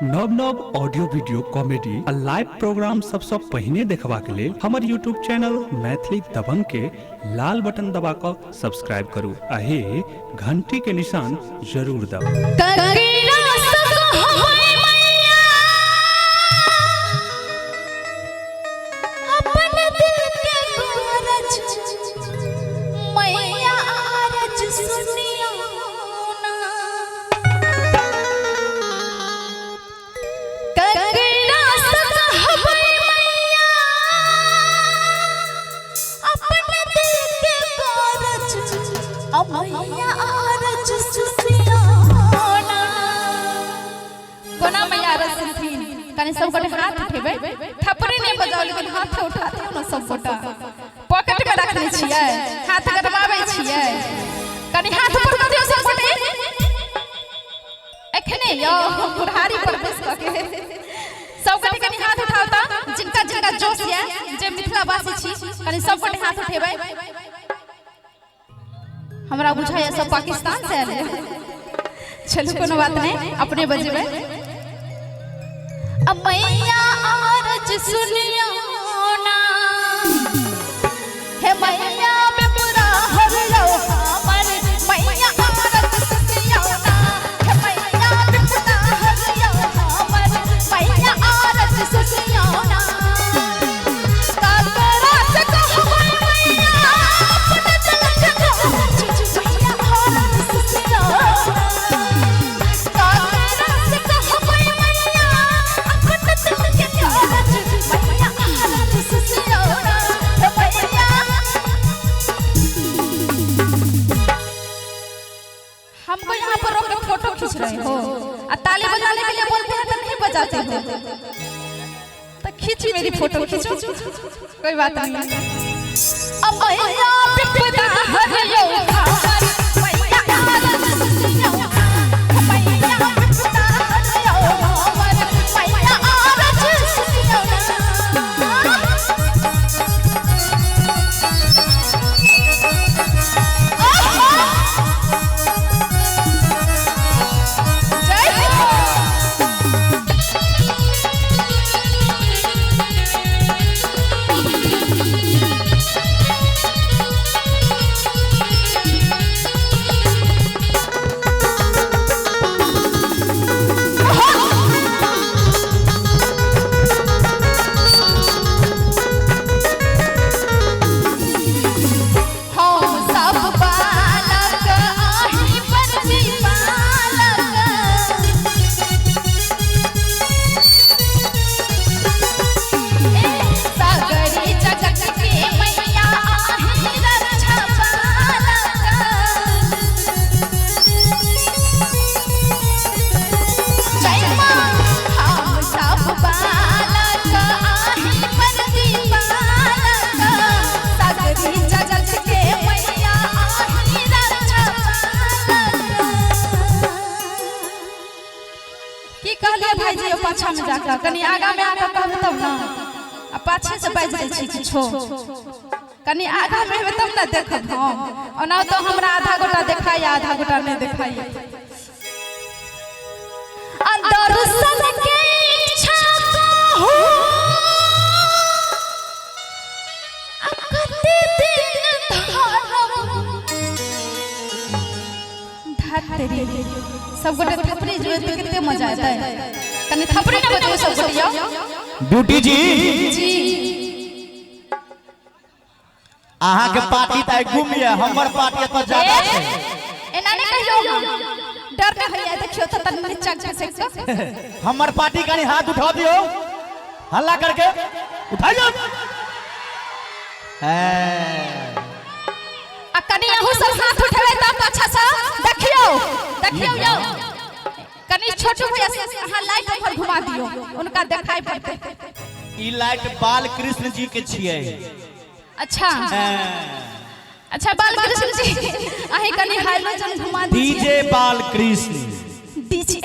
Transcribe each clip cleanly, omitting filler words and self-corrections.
नव नव audio video comedy आ लाइव प्रोग्राम सबसँ पहिने देखबाक लेल हमर यूट्यूब चैनल मैथिली दबंग के लाल बटन दबा कऽ सब्सक्राइब करू आ हे घंटी के निशान जरूर दबाउ। ककरा संग होय मैया अपन दिल के गरज मैया अरज सुनियो ना। ककरा संग होय मैया अपन दिल के गरज मैया अरज सुनियो ना। कोना मैया अरज सुनथिन? कनि सब गोटे हाथ उठेबै। थपड़ी नहि बजाउ, लेकिन हाथ उठाते ना। सब गोटा पॉकेट में रखने छियै, हाथ गरमाबै छियै। कनि हाथ ऊपर कऽ दियौ सब गोटे। एखने यौ बुढ़ारी पर बैस कऽ के सब गोटे कनि हाथ उठाउ तऽ। जिनका जिनका जोश यऽ, जे मिथिलावासी छी, कनि सब गोटे हाथ उठेबै। हमरा बुझाइए सब पाकिस्तान से आयल यऽ। चलू, कोनो बात नहि, अपने बजेबै। अब मैया अरज सुनियो ना, हे मैया बेपुरा हर लो हमर, मैया अरज सुनियो ना, हे मैया बेपुरा हर लो हमर, मैया अरज सुनियो ना। ककरा से कहबै मैया अपन दिल के गरज, मैया अरज सुनियो ना। ककरा से कहबै मैया अपन दिल के गरज, मैया अरज सुनियो ना, हे मैया। हमको यहाँ पर रोक के फोटो खींच रहे हो आ ताली बजाने के लिए बोलते हैं तो नहीं बजाते हो। तो खींच, मेरी फोटो खींचो, कोई बात नहीं। अब मैया विपदा हरियो हमर, मैया अरज सुनियो, मैया विपदा हरियो हमर, मैया अरज सुनियो ना। आहा! जय हो! हम सब बालक आही पर भी पालक, ए सागरी जगत के मैया आही रक्षा पालक। जय माँ। हम सब बालक आही पर भी पालक, सागरी जगत के मैया आही रक्षा पालक। की कहलिए भाईजी? ओ पाछा में जाकर कनि आगा में आकर कहबै तब ना। आ पाछे से बाजि दै छी किछो। कनि आगा में हेबै तब ना देखब हम। ओना तो हमरा आधा गोटा देखाइ, आधा गोटा नहि देखाइ। आ दर्शन के इच्छा कहू आ कते दिन धरब धात्री। सब गोटे थपड़ी जेबै तऽ कते मजा एतै। कनि थपड़ी ने बजबै सब गोटे यौ। ब्यूटी जी। जी। अहाँ के पार्टी तऽ आइ गुम ये, हमर पार्टी एतऽ ज्यादा छै। एना नहि कहियौ, डर नहि होइए। देखियौ तऽ तनि नीचा खसैक कऽ। हमर पार्टी, कनि हाथ उठा दियौ, हल्ला करके उठाइयो। आ कनि अहूँ सब हाथ उठेबै तऽ पाछा सँ। देखियौ, देखियौ यौ। कनि छोटू भैया, अहाँ लाइट ऊपर घुमा दियौ, उनका देखाई पड़तै। ई लाइट बाल कृष्ण जी के छियै। अच्छा अच्छा, बालकृष्ण जी, अहीं कनि हाइलोजन घुमा दीजिए। डीजे बाल कृष्ण। डीजे।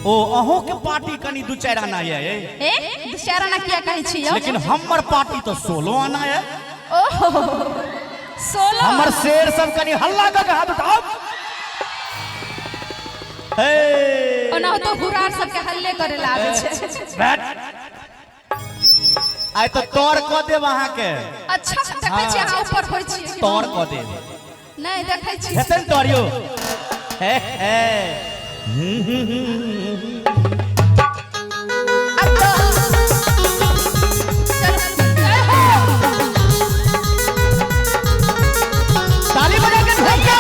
ओ अहूँ के पार्टी कनि दू चारि आना ये। ए, दू चारि आना किया कहै छी यौ? लेकिन हमर पार्टी तऽ 16 आना ये। ओहो, 16। हमर शेर सब कनि हल्ला कऽ के हाथ उठाओ। हे ओना तो हुरार सबके हल्ले करे ला आबै छै। बैठ। आइ तो तोर क देब अहाँ के। अच्छा देखै छी अहाँ ऊपर होइ छी। तोर क देब। नहीं देखै छी। हेतै ने तोरियो। हे हे। जय हो। ताली बजा के ठोको।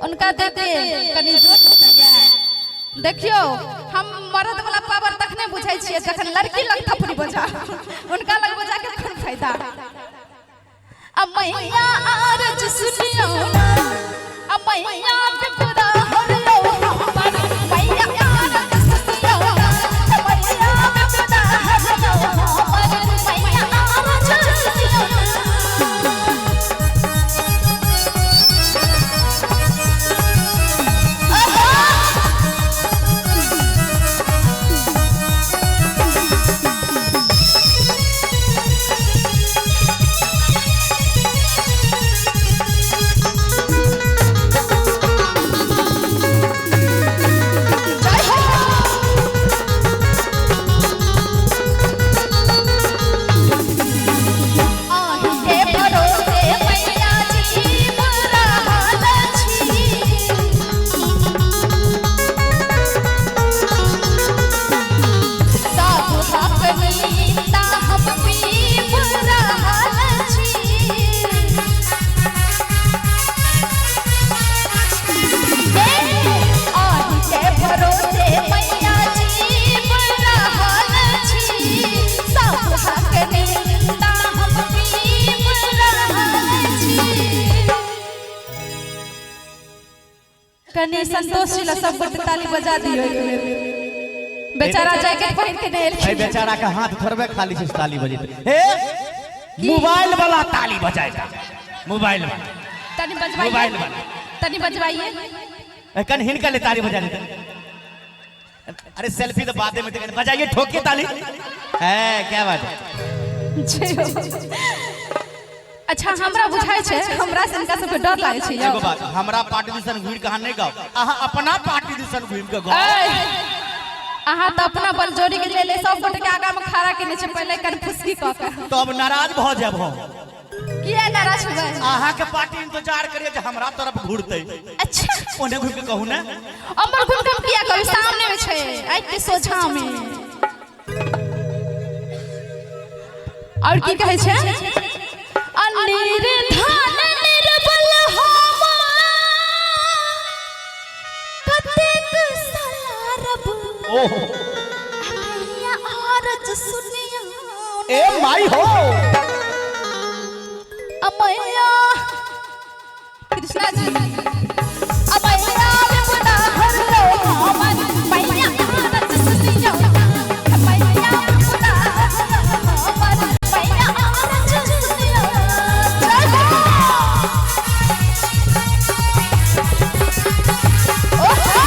उनका देख के कनी जोश उठैया। देखियो हम मर्द वाला पावर तखने बुझै छियै जखन लड़की लग थपड़ी बजा, उनका लग बजा के कोन फायदा। अब मैया आरज सुनियो ना, अब मैया विपदा हरियो हमर, मैया आरज सुनियो ना, मैया विपदा हरियो हमर, मैया आरज सुनियो ना। जय हो। आहि के भरोसे मैया जी रहल छी, सब हक नीता हम पीब रहल छी। आहि के भरोसे मैया जी रहल छी, सब हक नीता हम पीब रहल छी। कनी संतोष जी ला सब गोटे ताली बजा दियो एक बेर। बेचारा जैकेट पहिन के नहीं ए एलखिन। बेचारा के हाथ थोड़बे खाली छै ताली बजेते। हे मोबाइल वाला ताली बजाएगा। मोबाइल वाला। तनी बजवाइए। मोबाइल वाला। तनी बजवाइए। ए कन हिनका ले ताली बजा लेते। अरे सेल्फी तो बाद में देखेंगे, बजाइए ठोकिए ताली। है क्या बात है। जय हो। अच्छा हमरा बुझाइ छै, हमरा से हिनका सबके डर लागै छै यौ। एगो बात, हमरा पार्टी दिसन घुरि के अहाँ नहीं गाओ, अहाँ अपना पार्टी दिसन घुमि के गाओ। ऐ, अहाँ तऽ अपना बलजोरी के लेल सब गोटे के आगा में खड़ा केने छै पहिले कन फुसकी कऽ के। तब नाराज भऽ जायब हम। किया नाराज होबै? अहाँ के पार्टी इंतजार करिए जे हमरा तरफ घुरतै। अच्छा ओने घुमि के कहू ने। अमर घुम के हम किया कहू, सामने में छै आँखि के सोझा में। और की कहै छै? अनिर्धन निर्बल हम कतेक सलारब, ओहो मैया आरज सुनियो ए माई हो। अमैया कृष्णा जी, अमैया विपदा हरलो हमर, मैया आरज सुनियो, मैया विपदा हरलो हमर, मैया आरज सुनियो। जय हो। ओहो।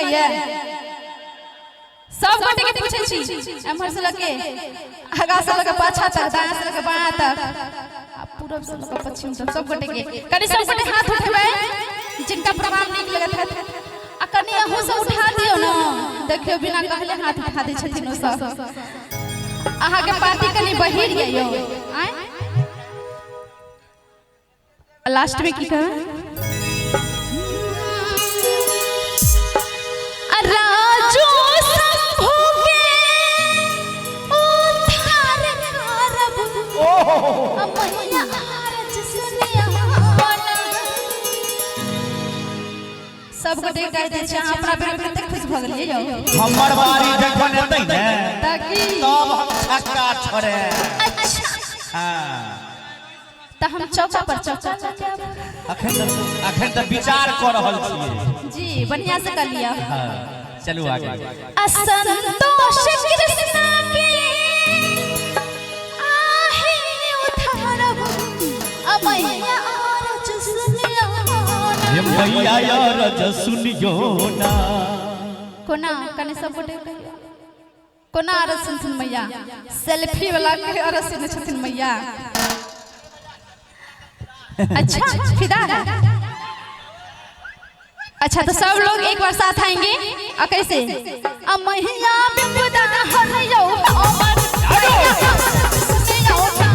लगैया? सब गोटे के पूछै छी, एम्हर से लके आगा से लके पाछा तक, दायां से लके बायां तक, आ पूरब से लके पश्चिम तक, सब गोटे के कनी सब गोटे हाथ उठेबै जिनका प्रोग्राम नीक लगत है। आ कनी अहूँ सब उठा दियौ ना, देखियौ बिना कहले हाथ उठा दै छथिन ओ सब। अहाँ के पार्टी कनी बहिर यौ। आय लास्ट में की कहबै? राजू शंभू के उद्धार करब, मैया आरज सुनिया ना। सब गोटे कह दै छै, अहाँ अपना बेर कतेक खुश भऽ गेलियै यौ। हमर बारी जखन एतै ने ताकि तब हम छक्का छोड़े। अच्छा हाँ तऽ हम चौका पर चौका लगायब। अखन तऽ विचार कऽ रहल छियै। जी बढ़िया से कर लिअ। हाँ चलू आगे। असंतोष कृष्णा के आहे उधारब, मैया आरज सुनिया ना। हे मैया अरज सुनियो ना। कोना कने सब गोटे कहियौ कोना अरज सुनथिन मैया? सेल्फी वाला के अरज सुनै छथिन मैया। अच्छा फिदा। अच्छा तो सब लोग एक बार साथ आएंगे और कैसे? मैया विपदा हरियो हमर, मैया सुनियो ना,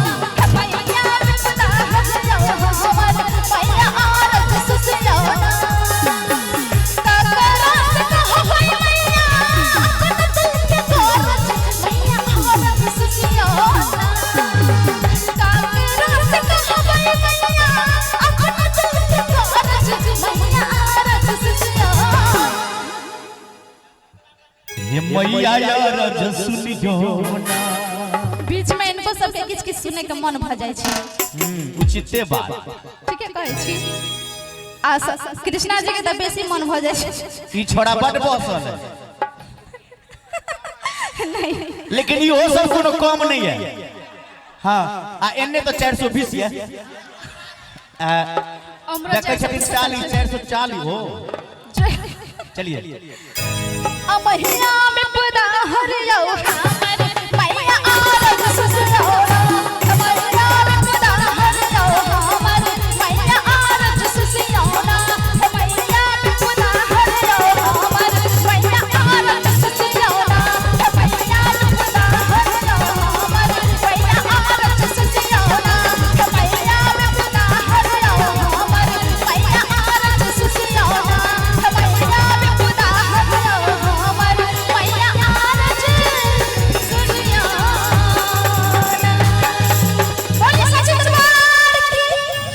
मैया विपदा हरियो हमर, मैया आरज सुनियो ना। ककरा से कहबै मैया अपन दिल के गरज, मैया आरज सुनियो ना। ककरा से कहबै मैया अपन दिल के गरज, मैया आरज सुनियो ना। हे मैया अरज सुनियो ना। बीच में इनको सबके किछ किछ सुने के मन भ जाइ छै। उचिते बात। ठीके कहै छी। आ कृष्णा जी के तऽ बेसी मन भ जाइ छै। ई छोड़ा बड बसल है, नहीं लेकिन इहो सब कोनो कम नहीं है। हाँ आ एन्ने तो 420 है। हमरो देखै छथिन 40 440 हो। चलिए। मैया विपदा हरियो हमर, मैया आरज सुनियो ना, मैया विपदा हरियो हमर, मैया आरज सुनियो ना, मैया विपदा हरियो हमर, मैया आरज सुनियो ना, मैया विपदा हरियो हमर, मैया आरज सुनियो ना, मैया विपदा हरियो हमर, मैया आरज सुनियो ना, मैया विपदा हरियो हमर, मैया आरज सुनियो ना। बोलिए सच्चे दरबार की,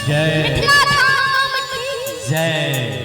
जय मिथिला धाम की जय।